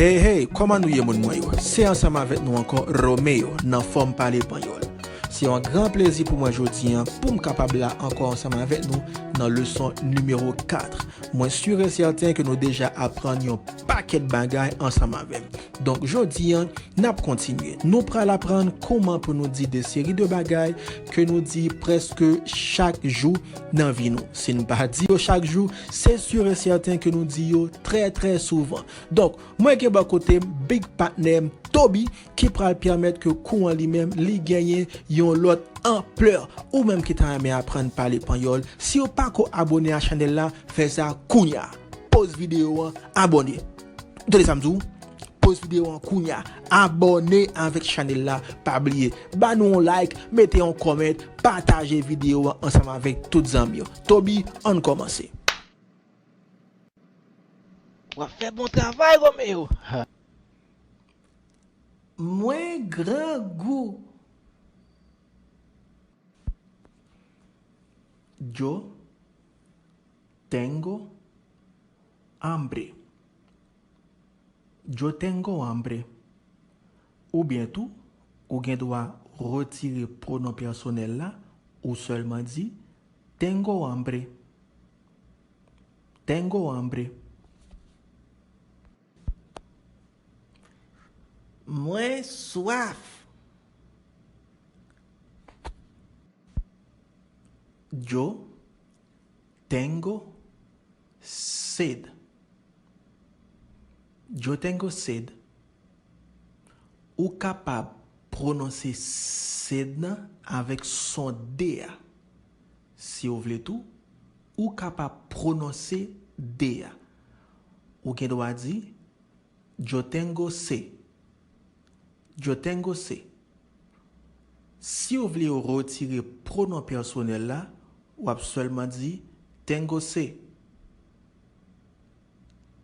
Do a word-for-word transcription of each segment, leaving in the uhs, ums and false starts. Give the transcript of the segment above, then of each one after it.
Hey, hey, kòman nou ye, moun mwen yo? Se ansanm avèk nou ankò, Romeo, nan fòm pale panyòl. Se yon gran plezi pou mwen jodi an pou m kapab la ankò ansanm avèk nou nan leson nimewo kat. Mwen si e sèten ke nou deja aprann yon pakèt bagay ansanm avè m. Donk, jodi an, n ap kontinye. Nou pral aprann kòman pou nou di de seri de bagay ke nou di prèske chak jou nan vi nou. Si n pa di yo chak jou, se si e sèten ke nou di yo trè, trè souvan. Donk, mwen gen bò kote m big patnè m, Toby, ki pral pèmèt ke kou an li menm, li genyen yon lòt anplè. Ou menm ki ta renmen aprann pale panyòl, si w pako abòne a chanèl la, fè sa kounya. Poz videyo an, abòne. Ou tande sa m di w? Poz videyo an kounya. Abòne avèk chanèl la, pa bliye. Ba nou yon like, mete yon kòmant, pataje videyo an ansanm avèk tout zanmi w. Toby, ann kòmanse. W ap fè bon travay, Romeo. Mwen grangou. Yo tengo hambre. Yo tengo hambre. Oubyen tou, ou gen dwa retire pwonon pèsonèl la, ou sèlman di, tengo hambre. Tengo hambre. Mwen swaf. Yo tengo sed. Yo tengo sed. Ou kapab pwononse sed nan avèk son de a. Si w vle tou, ou kapab pwononse de a. Ou gen dwa di, yo tengo se. Yo tengo se. Si w vle retire pwonon pèsonèl la, w ap sèlman di, tengo se.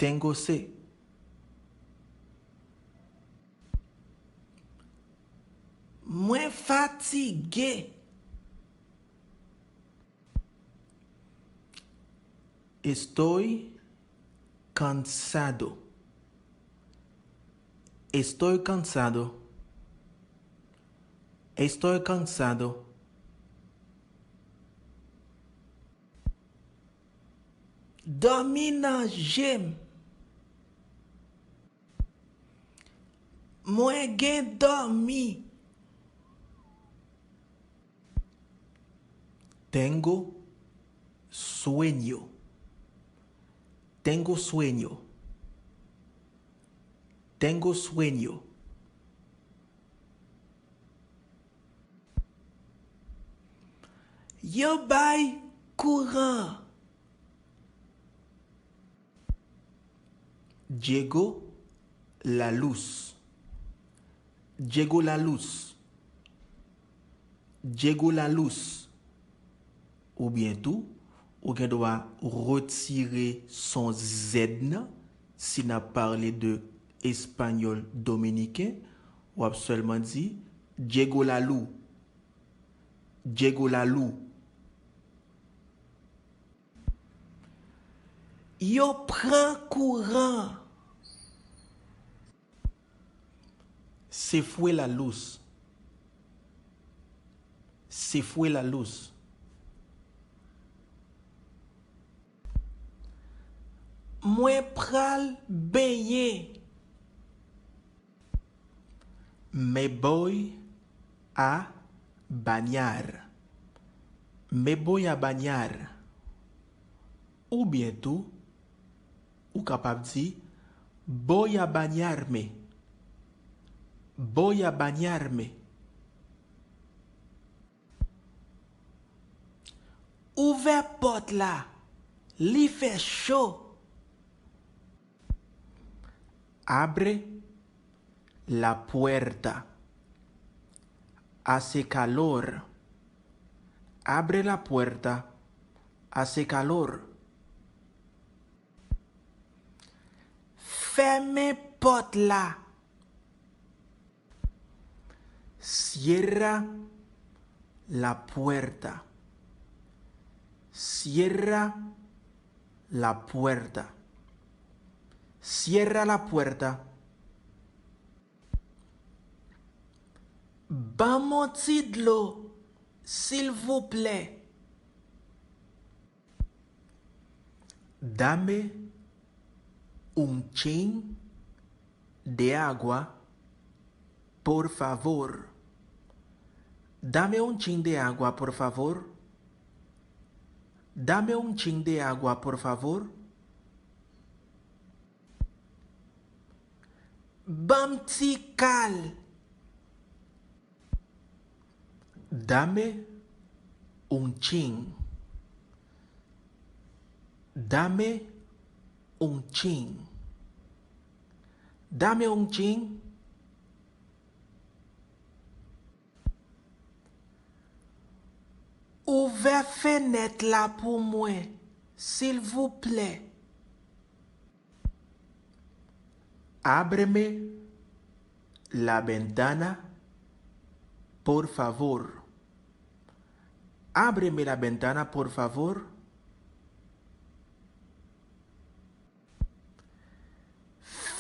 Tengo se. Mwen fatige. Estoy cansado. Estoy cansado. Estoy cansado. Dòmi nan je m. Mwen gen dòmi. Tengo sueño. Tengo sueño. Tengo sueño. Yo bay kouran. Llegó la luz. Llegó la luz. Llegó la luz. Oubyen tou, ou gen dwa retire son Z nan, si n ap pale de espanyòl dominiken, w ap sèlman di, llegó la luz. Llegó la luz. Yo pran kouran. Se fue la luz. Se fue la luz. Mwen pral benyen. Me voy a bañar. Me voy a bañar. Oubyen tou, ou kapab di, voy a bañarme. Voy a bañarme. Ouvè pòt la, li fè cho. Abre la puerta. Hace calor. Abre la puerta. Hace calor. Fèmen pòt la. Cierra la puerta. Cierra la puerta. Cierra la puerta. Ban m yon ti dlo, silvouplè. Dame un chin de agua, por favor. Dame un chin de agua, por favor. Dame un chin de agua, por favor. Ban m ti kal. Dame un chin. Dame un chin. Dame un chin. Ouvè fenèt la pou mwen, silvouplè. Ábreme la ventana, por favor. Ábreme la ventana, por favor.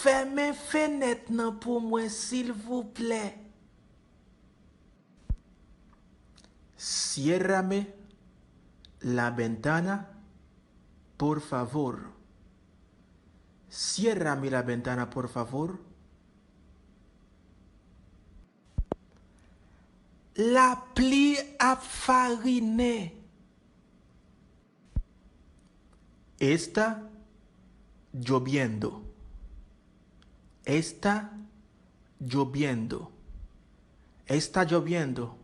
Fèmen fenèt nan pou mwen, silvouplè. Ciérrame la ventana, por favor. Ciérrame la ventana, por favor. Lapli ap farinen. Está lloviendo. Está lloviendo. Está lloviendo.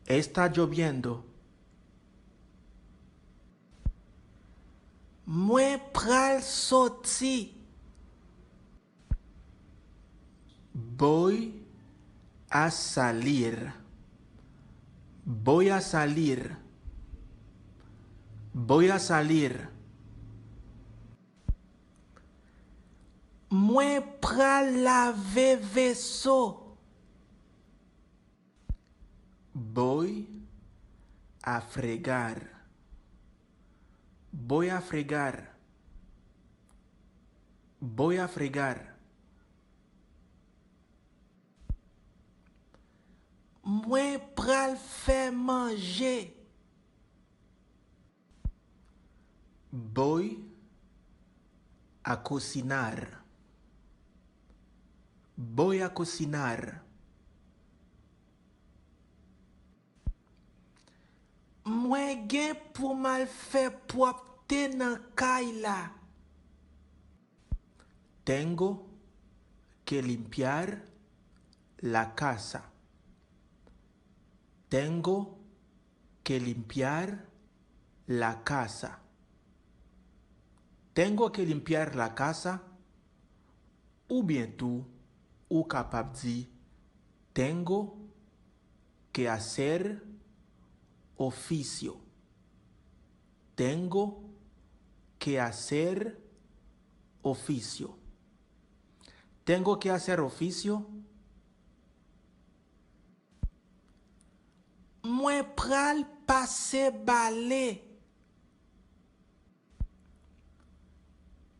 Está lloviendo. Mwen pral soti. Voy a salir. Voy a salir. Voy a salir. Mwen pral lave veso. Voy a fregar. Voy a fregar. Voy a fregar. Mwen pral fè manje. Voy a cocinar. Voy a cocinar. Mwen gen pou m al fè pwòpte nan kay la. Tengo que limpiar la casa. Tengo que limpiar la casa. Tengo que limpiar la casa. Oubyen tou, ou kapab di, Tengo que hacer oficio. Tengo que hacer oficio. Tengo que hacer oficio. Mwen pral pase bale.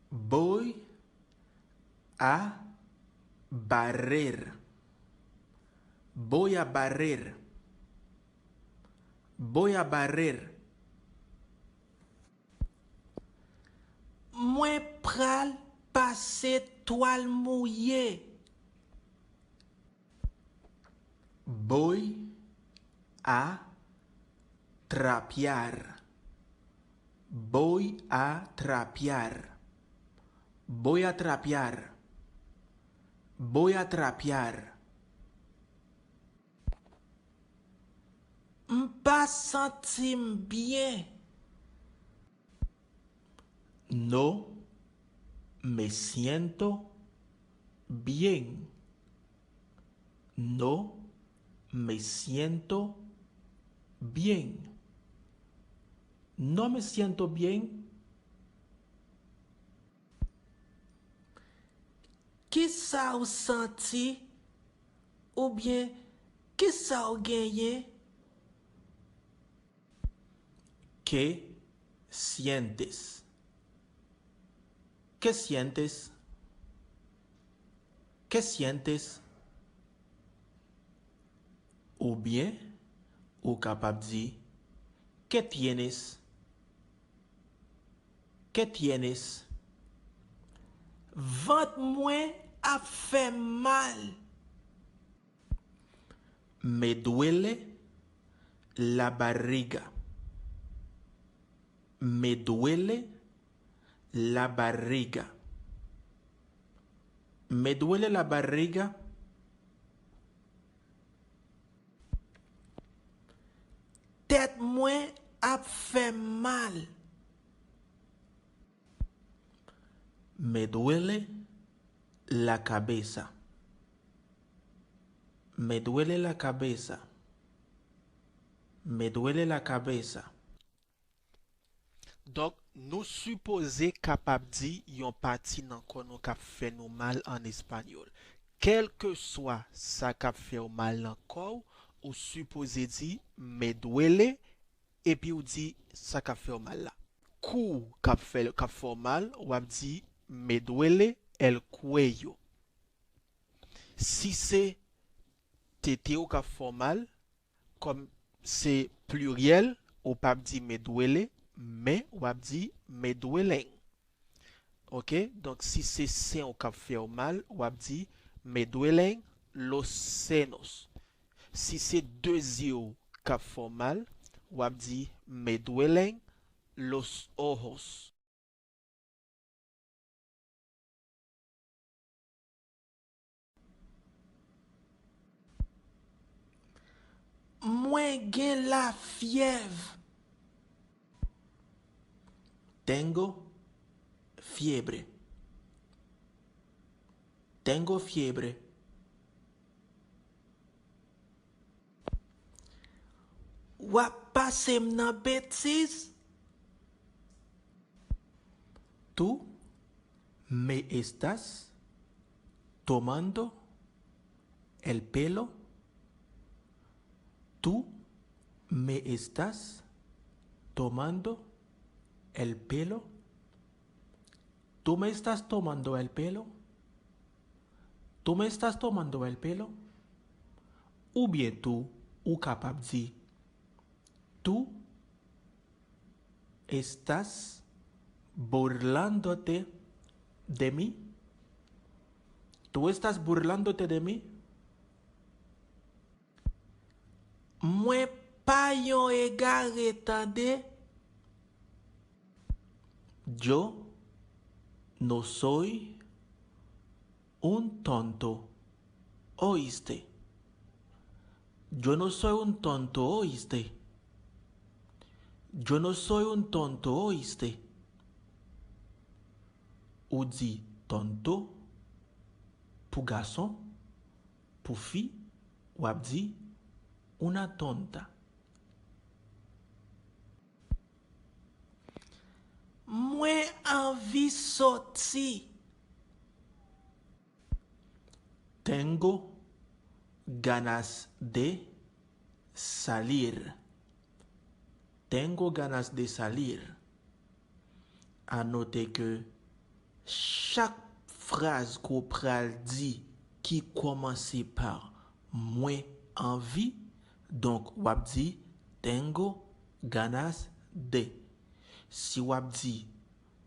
Voy a barrer. Voy a barrer. Voy a barrer. Mwen pral pase twal mouye. Voy a trapear. Voy a trapear. Voy a trapear. Voy a trapear. M pa santi m byen. No me siento bien. No me siento bien. No me siento bien. Kisa w santi? Oubyen, kisa w genyen? ¿Qué sientes? ¿Qué sientes? ¿Qué sientes? Oubyen, ou kapab di, ¿Qué tienes? ¿Qué tienes? Vant mwen ap fè m mal. Me duele la barriga. Me duele la barriga. Me duele la barriga. Tèt mwen ap fè m mal. Me duele la cabeza. Me duele la cabeza. Me duele la cabeza. Donk, nou sipoze kapab di yon pati nan kò nou k ap fè nou mal an espanyòl. Kèlkeswa sa k ap fè w mal nan kò w, ou sipoze di me duele, epi w di sa k ap fè w mal la. Kou w k ap fè, k ap fè w mal, w ap di me duele el cuello. Si se tete w k ap fè w mal, kòm se pliryèl, ou p ap di me duele, men w ap di me duelen. Oke? Donk, si se sen w k ap fè w mal, w ap di me duelen los senos. Si se de zye w k ap fè w mal, w ap di me duelen los ojos. Mwen gen lafyèv. Tengo fiebre. Tengo fiebre. W ap pase m nan betiz? Tú me estás tomando el pelo. Tú me estás tomando el pelo. Tú me estás tomando el pelo. Tú me estás tomando el pelo. Oubyen tou, ou kapab di, Tú estás burlándote de mí. Tú estás burlándote de mí. Mwen pa yon egare, tande. Yo no soy un tonto, oíste. Yo no soy un tonto, oíste. Yo no soy un tonto, oíste. Ou di tonto pou gason, pou fi, w ap di una tonta. Mwen anvi soti. Tengo ganas de salir. Tengo ganas de salir. Anote ke chak fraz ke w pral di ki kòmanse pa mwen anvi, donk w ap di tengo ganas de. Si w ap di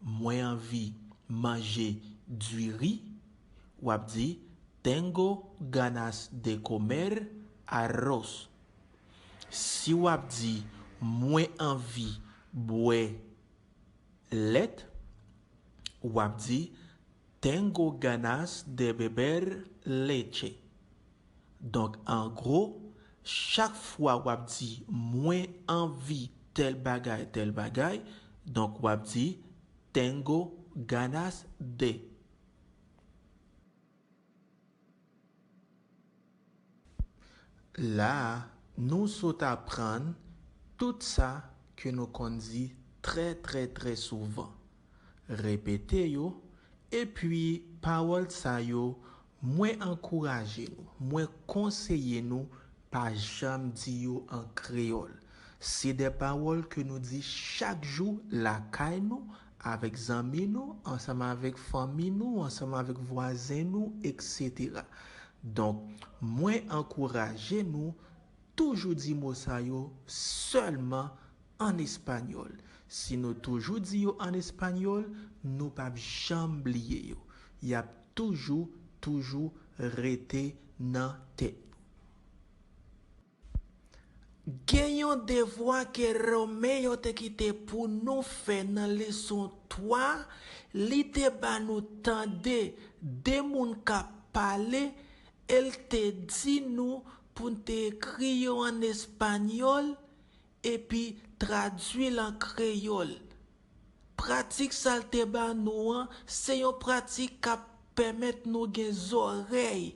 mwen anvi manje diri, w ap di tengo ganas de comer arroz. Si w ap di mwen anvi bwè lèt, w ap di tengo ganas de beber leche. Donk, an gwo, chak fwa w ap di mwen anvi tèl bagay, tèl bagay, donk w ap di tengo ganas de. La a, nou sot aprann tout sa ke nou konn di trè, trè, trè souvan. Repete yo, epi pawòl sa yo, mwen ankouraje nou, mwen konseye nou pa janm di yo an kreyòl. Se de pawòl ke nou di chak jou lakay nou, avèk zanmi nou, ansanm avèk fanmi nou, ansanm avèk vwazen nou, etsetera. Donk, mwen ankouraje nou toujou di mo sa yo sèlman an espanyòl. Si nou toujou di yo an espanyòl, nou p ap janm bliye yo. Y ap toujou, toujou rete nan tèt nou. Gen yon devwa ke Romeo te kite pou nou fè nan leson twa, li te ba nou tande de moun k ap pale, e l te di nou pou n te ekri yo an espanyòl epi tradui l an kreyòl. Pratik sa l te ba nou an, se yon pratik k ap pèmèt nou gen zòrèy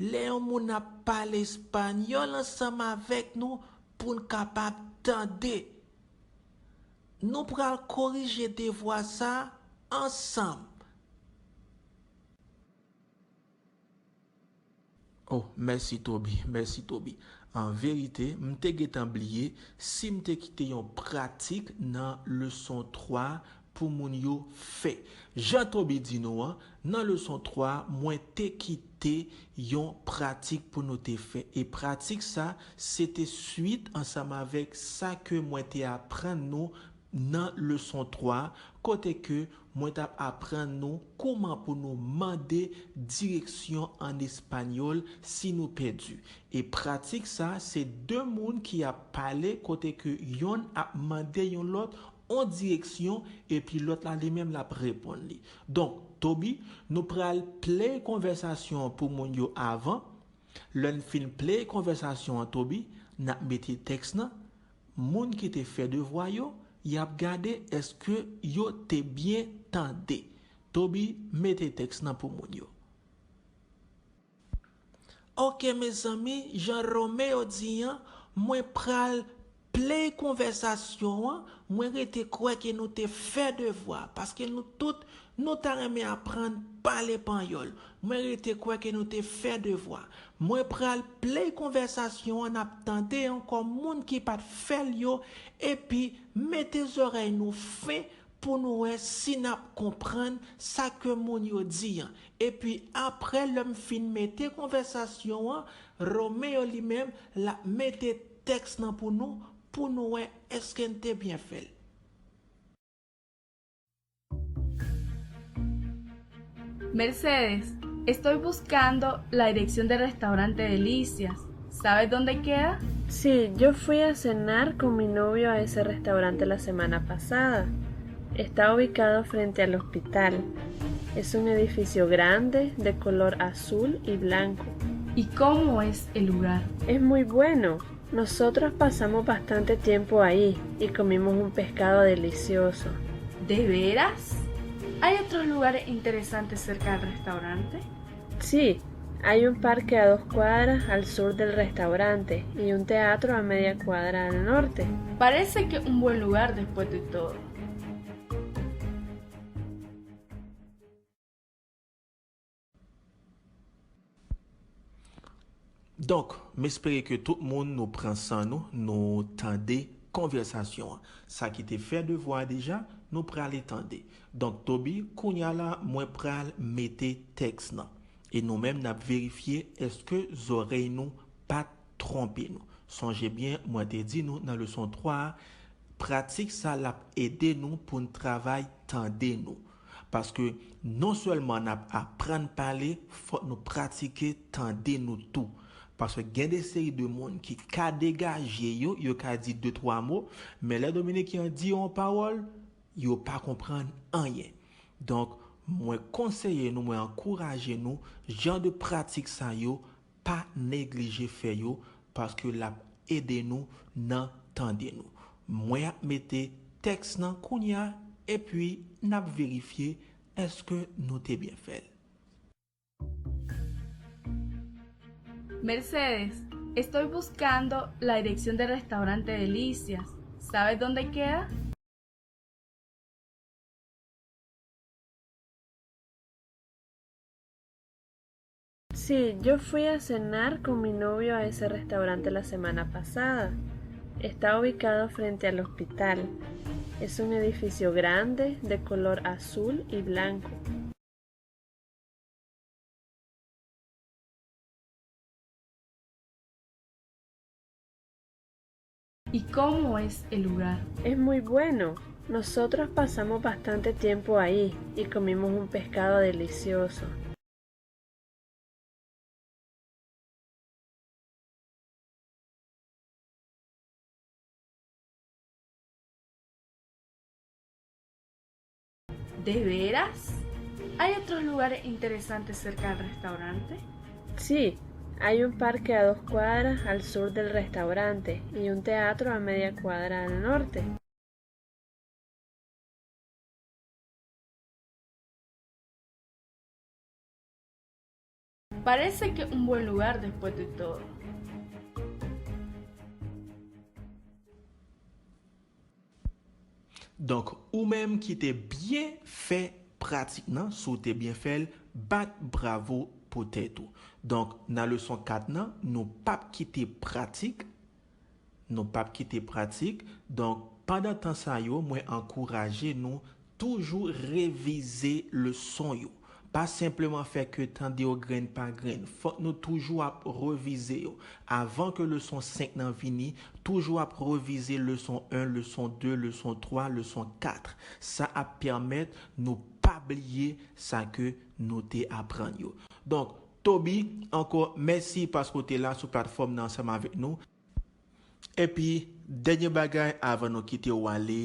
lè yon moun ap pale espanyòl ansanm avèk nou pou n kapab tande. Nou pral korije devwa sa a ansanm. Oh, mèsi Toby, mèsi Toby. An verite, m te gentan bliye si m te kite yon pratik nan leson twa pou moun yo fè. Jan Toby di nou an, nan leson twa, mwen te kite yon pratik pou nou te fè. E pratik sa, se te swit ansanm avèk sa ke mwen te aprann nou nan leson twa, kote ke mwen t ap aprann nou kouman pou nou mande direksyon an espanyòl si nou pèdi. E pratik sa, se de moun ki ap pale kote ke yonn ap mande yon lòt on direksyon, epi lòt la li menm l ap reponn li. Donk, Toby, nou pral play konvèsasyon an pou moun yo avan. Lè n fin play konvèsasyon an, Toby, n ap mete tèks nan. Moun ki te fè devwa yo, y ap gade èske yo te byen tande. Toby, mete tèks nan pou moun yo. Oke, mezanmi, jan Romeo di an, mwen pral play konvèsasyon an, mwen rete kwè ke nou te fè devwa, paske nou tout, nou ta renmen aprann pale panyòl. Mwen rete kwè ke nou te fè devwa. Mwen pral play konvèsasyon an, n ap tande ankò moun ki pa t fè l yo, epi mete zòrèy nou fen pou nou wè si n ap konprann sa ke moun yo di an. Epi apre, lè m fin mete konvèsasyon an, Romeo li menm, l ap mete tèks nan pou nou, pou nou wè èske n te byen fè l. Mercedes, estoy buscando la dirección del restaurante Delicias. ¿Sabes dónde queda? Sí, yo fui a cenar con mi novio a ese restaurante la semana pasada. Está ubicado frente al hospital. Es un edificio grande de color azul y blanco. ¿Y cómo es el lugar? Es muy bueno. Nosotros pasamos bastante tiempo ahí y comimos un pescado delicioso. ¿De veras? ¿Hay otros lugares interesantes cerca del restaurante? Sí, hay un parque a dos cuadras al sur del restaurante y un teatro a media cuadra al norte. Parece que un buen lugar después de todo. Donk, m espere ke tout moun nou pran san nou, nou tande konvèsasyon an. Sa ki te fè devwa a deja, nou prale tande. Donk, Toby, kounya la, mwen pral mete tèks nan. E nou menm, n ap verifye èske zòrèy nou pa t twonpe nou. Sonje byen, mwen te di nou nan leson twa a, pratik sa l ap ede nou pou n travay tande nou. Paske non sèlman n ap aprann pale, fòk nou pratike tande nou tou. Paske gen de seri de moun ki ka degaje yo, yo ka di de twa mo, men lè Dominiken an di yo yon pawòl, yo pa konprann anyen. Donk, mwen konseye nou, mwen ankouraje nou, jan de pratik sa yo, pa neglije fè yo, paske l ap ede nou nan tande nou. Mwen ap mete tèks nan kounya, epi n ap verifye èske nou te byen fè l. Mercedes, estoy buscando la dirección del restaurante Delicias. ¿Sabes dónde queda? Sí, yo fui a cenar con mi novio a ese restaurante la semana pasada. Está ubicado frente al hospital. Es un edificio grande de color azul y blanco. ¿Y cómo es el lugar? Es muy bueno. Nosotros pasamos bastante tiempo ahí y comimos un pescado delicioso. ¿De veras? ¿Hay otros lugares interesantes cerca del restaurante? Sí, hay un parque a dos cuadras al sur del restaurante y un teatro a media cuadra al norte. Parece que un buen lugar después de todo. Donk, ou menm ki te byen fè pratik nan, si w te byen fè l, bat bravo pou tèt ou. Donk, nan leson kat nan, nou p ap kite pratik, nou p ap kite pratik. Donk, pandan tan sa yo, mwen ankouraje nou toujou revize leson yo. Pa senpleman fè ke tande yo grenn pa grenn. Fòk nou toujou ap revize yo. Avan ke leson senk nan vini, toujou ap revize leson en, leson de, leson twa, leson kat. Sa ap pèmèt nou pa bliye sa ke nou te aprann yo. Donk, Toby, ankò mèsi paske w te la sou platfòm nan ansanm avèk nou. Epi, dènye bagay, avan nou kite w ale,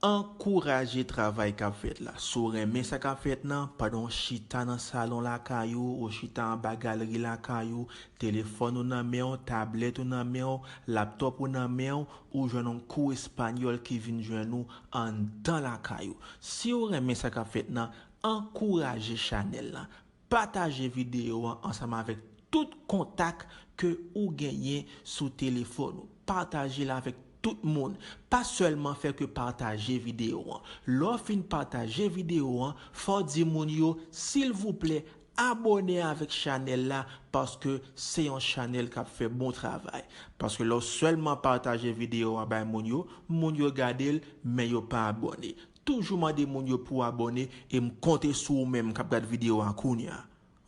ankouraje travay k ap fèt la. Si w renmen sa k ap fèt nan, pandan w chita nan salon lakay ou, ou chita anba galri lakay ou, telefòn ou nan men w, tablèt ou nan men w, laptòp ou nan men w, ou jwenn yon kou espanyòl ki vin jwenn ou anndan lakay ou. Si w renmen sa k ap fèt nan, ankouraje chanèl la. Pataje videyo an ansanm avèk tout kontak ke ou genyen sou telefòn ou. Pataje l avèk tout moun. Pa sèlman fè ke pataje videyo an. Lè w fin pataje videyo an, fò w di moun yo, silvouplè, abòne avèk chanèl la, paske se yon chanèl k ap fè bon travay. Paske lè w sèlman pataje videyo an bay moun yo, moun yo gade l, men yo pa abòne. Toujou mande moun yo pou w abòne e m konte sou ou menm k ap gad videyo a kounye a.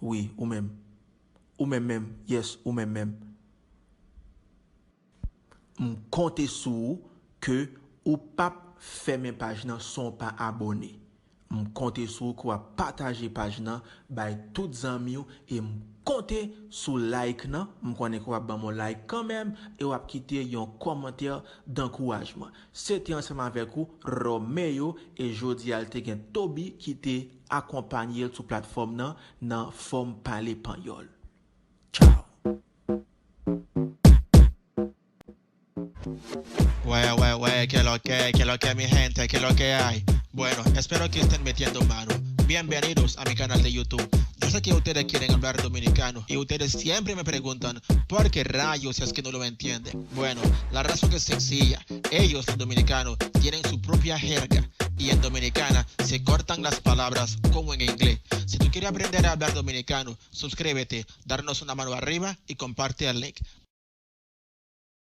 Wi, ou menm. Ou menm menm. Yes, ou menm menm. M konte sou ou ke ou p ap fèmen paj nan san w pa abòne. M konte sou ou ke w ap pataje paj nan bay tout zanmi w e m konte sou like nan. M konnen ke w ap ban m yon like kanmenm e w ap kite yon kòmantè dankourajman. Se te ansanm avèk ou, Romeo, e jodi a l te gen Toby ki te akonpanye l sou platfòm nan, nan fòm pale panyòl. Ciao! Wè, wè, wè, qué lo que, qué lo que, mi gente, qué lo que hay. Bueno, espero que estén metiendo mano. Bienvenidos a mi canal de YouTube. Yo sé que ustedes quieren hablar dominicano y ustedes siempre me preguntan por qué rayos es que no lo entienden. Bueno, la razón es sencilla. Ellos, los dominicanos, tienen su propia jerga y en Dominicana se cortan las palabras como en inglés. Si tú quieres aprender a hablar dominicano, suscríbete, darnos una mano arriba y comparte el link.